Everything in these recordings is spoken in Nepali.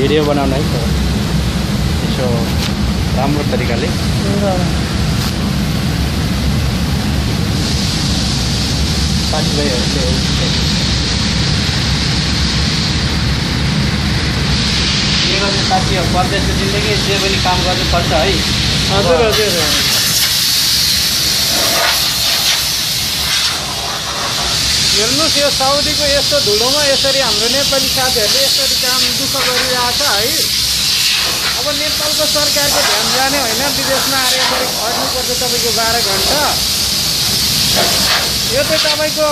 भिडियो बनाउन है यसो राम्रो तरिकाले साथीभाइहरूले के गर्ने साथी परदेशको जिन्दगी जे पनि काम गर्नुपर्छ है। हजुर हजुर हेर्नुहोस् यो साउदीको यस्तो धुलोमा यसरी हाम्रो नेपाली साथीहरूले यसरी काम दुःख गरिरहेछ है। अब नेपालको सरकारको ध्यान जाने होइन, विदेशमा आएर यसरी खट्नुपर्छ तपाईँको 12 घन्टा। यो चाहिँ तपाईँको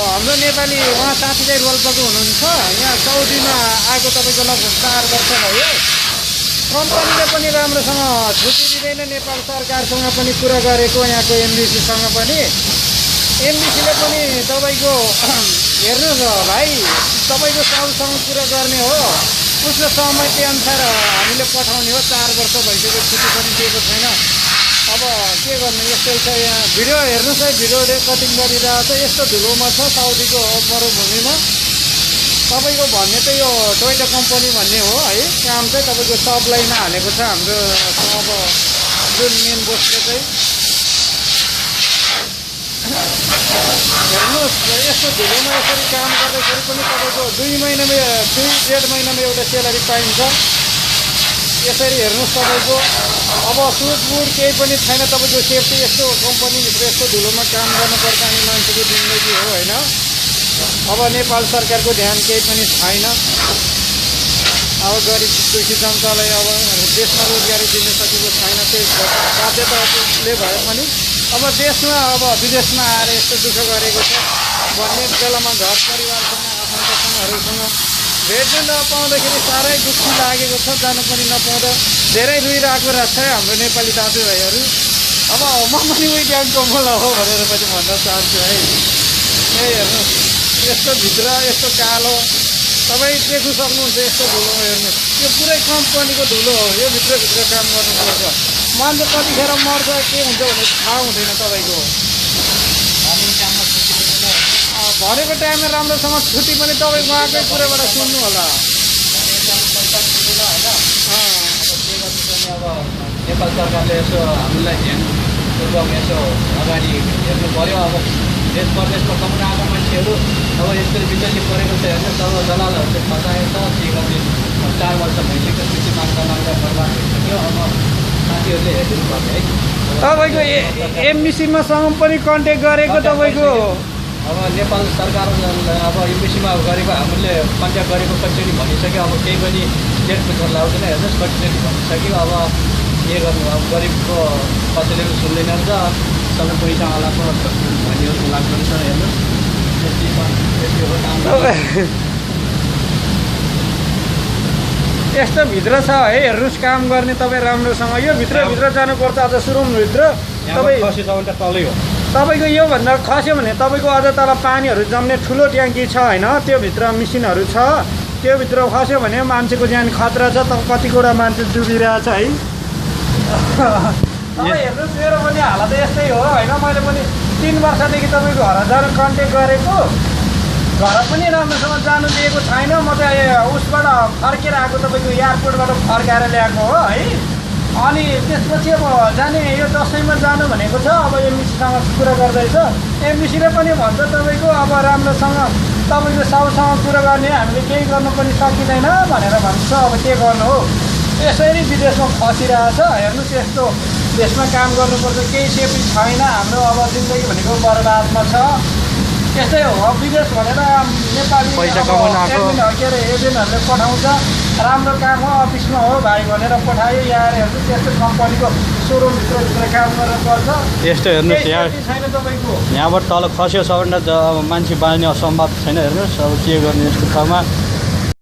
हाम्रो नेपाली उहाँ साथी चाहिँ रोल्पाको हुनुहुन्छ, यहाँ साउदीमा आएको तपाईँको लगभग 4 वर्ष भयो। कम्पनीले पनि राम्रोसँग छुट्टी दिँदैन, नेपाल सरकारसँग पनि कुरा गरेको, यहाँको एमबिसीसँग पनि। एमबिसीले पनि तपाईँको हेर्नुहोस् भाइ, तपाईँको साउसँग कुरा गर्ने हो, उसको सहमति अनुसार हामीले पठाउने हो। 4 वर्ष भइसक्यो, छुट्टी पनि दिएको छैन। अब के गर्नु, यस्तै छ। यहाँ भिडियो हेर्नुहोस् है, भिडियो रेकर्डिङ गरिरहेको छ। यस्तो धुलोमा छ साउदीको मरुभूमिमा। तपाईँको भन्ने त यो टोयोटा कम्पनी भन्ने हो है, काम चाहिँ तपाईँको सबलाइनमा हालेको छ हाम्रो अब जुन मेन बोसले चाहिँ। हेर्नुहोस् यस्तो धुलोमा यसरी काम गर्दाखेरि पनि तपाईँको 2 महिनामा 2.5 महिनामा एउटा सेलेरी पाइन्छ। यसरी हेर्नुहोस् तपाईँको अब सुटबुट केही पनि छैन, तपाईँको सेफ्टी। यस्तो कम्पनीभित्र यस्तो धुलोमा काम गर्नुपर्छ अनि मान्छेको जिन्दगी हो होइन। अब नेपाल सरकारको ध्यान केही पनि छैन। अब गरिब दुखी जनतालाई अब देशमा रोजगारी दिन सकेको छैन, त्यही बाध्यताले भए पनि अब देशमा अब विदेशमा आएर यस्तो दुःख गरेको छ भन्ने बेलामा घर परिवारसँग आफन्तसँगहरूसँग भेट्न नपाउँदाखेरि साह्रै दुःखी लागेको छ। जानु पनि नपाउँदा धेरै रुइरहेको रहेछ हाम्रो नेपाली दाजुभाइहरू। अब म पनि उही ड्याङको मोला हो भनेर पनि भन्न चाहन्छु है। यही हेर्नुहोस् यस्तो भित्र यस्तो कालो, तपाईँ देख्नु सक्नुहुन्छ यस्तो धुलो हेर्नुहोस्। यो पुरै कम्पनीको धुलो हो, यो भित्रभित्र काम गर्नुपर्छ। मान्छे कतिखेर मर्छ के हुन्छ भने थाहा हुँदैन तपाईँको। भनेको टाइममा राम्रोसँग छुट्टी पनि तपाईँ उहाँकै कुराबाट सुन्नु होला। अब नेपाल सरकारले यसो हामीलाई ध्यानपूर्वक यसो अगाडि हेर्नु पऱ्यो। अब देश परदेशमा कमाउन आएको मान्छेहरू अब यसरी विचल्ली परेको छ हेर्नुहोस्। अब दलालहरूले फसाएको छ, के गर्ने। 4 वर्ष भइसक्यो, छुट्टी माग्दा बर्बाद भइसक्यो। अब साथीहरूले हेरिदिनु पर्ने है। तपाईँको एमबिसीमासँग पनि कन्ट्याक्ट गरेको तपाईँको अब नेपाल सरकार अब एमबिसीमा गरेको हामीले कन्ट्याक्ट गरेको कतिचोटि भनिसक्यो। अब केही पनि डेट पनि लाउँदैन हेर्नुहोस्, कतिचोटि भनिसक्यो। अब के गर्नु, अब गरिबको कसैले पनि सुन्दैन रहेछ। सबै पैसावालाको भन्ने जस्तो लाग्दो रहेछ हेर्नुहोस्। यति हो काम। यस्तो भित्र छ है, हेर्नुहोस् काम गर्ने तपाईँ राम्रोसँग। यो भित्रभित्र जानुपर्छ। अझ सुरुङभित्र तपाईँ खसी छ भने त तलै हो। तपाईँको योभन्दा खस्यो भने तपाईँको अझ तल पानीहरू जम्ने ठुलो ट्याङ्की छ होइन, त्यो भित्र मिसिनहरू छ। त्यो भित्र खस्यो भने मान्छेको ज्यान खतरा छ। कतिवटा मान्छे डुबिरहेछ है। तपाईँ हेर्नुहोस् मेरो पनि हालत यस्तै हो होइन। मैले पनि 3 वर्षदेखि तपाईँको घर जानु कन्ट्याक्ट गरेको, घर पनि राम्रोसँग जानु दिएको छैन। म चाहिँ उसबाट फर्केर आएको, तपाईँको एयरपोर्टबाट फर्काएर ल्याएको हो है। अनि त्यसपछि अब जाने यो दसैँमा जानु भनेको छ। अब एमबिसीसँग कुरा गर्दैछ, एमबिसीले पनि भन्छ तपाईँको अब राम्रोसँग तपाईँको साउसँग कुरा गर्ने, हामीले केही गर्नु पनि सकिँदैन भनेर भन्छ। अब के गर्नु हो, यसरी विदेशमा फसिरहेछ। हेर्नुहोस् यस्तो देशमा काम गर्नुपर्छ, केही सेफ्टी छैन। हाम्रो अब जिन्दगी भनेको बर्बादमा छ। यस्तै हो विदेश भनेर नेपाली पैसा कमाउन आएको के अरे एजेन्टहरूले पठाउँछ। राम्रो काम हो, अफिसमा हो भाइ भनेर पठायो। यहाँ हेर्नुहोस् यस्तो कम्पनीको सोरुमभित्र काम गर्नुपर्छ। यस्तो हेर्नुहोस् छैन तपाईँको। यहाँबाट तल खस्यो छ भने मान्छे बाँच्ने असम्भव छैन हेर्नुहोस्। अब के गर्ने यस्तो ठाउँमा।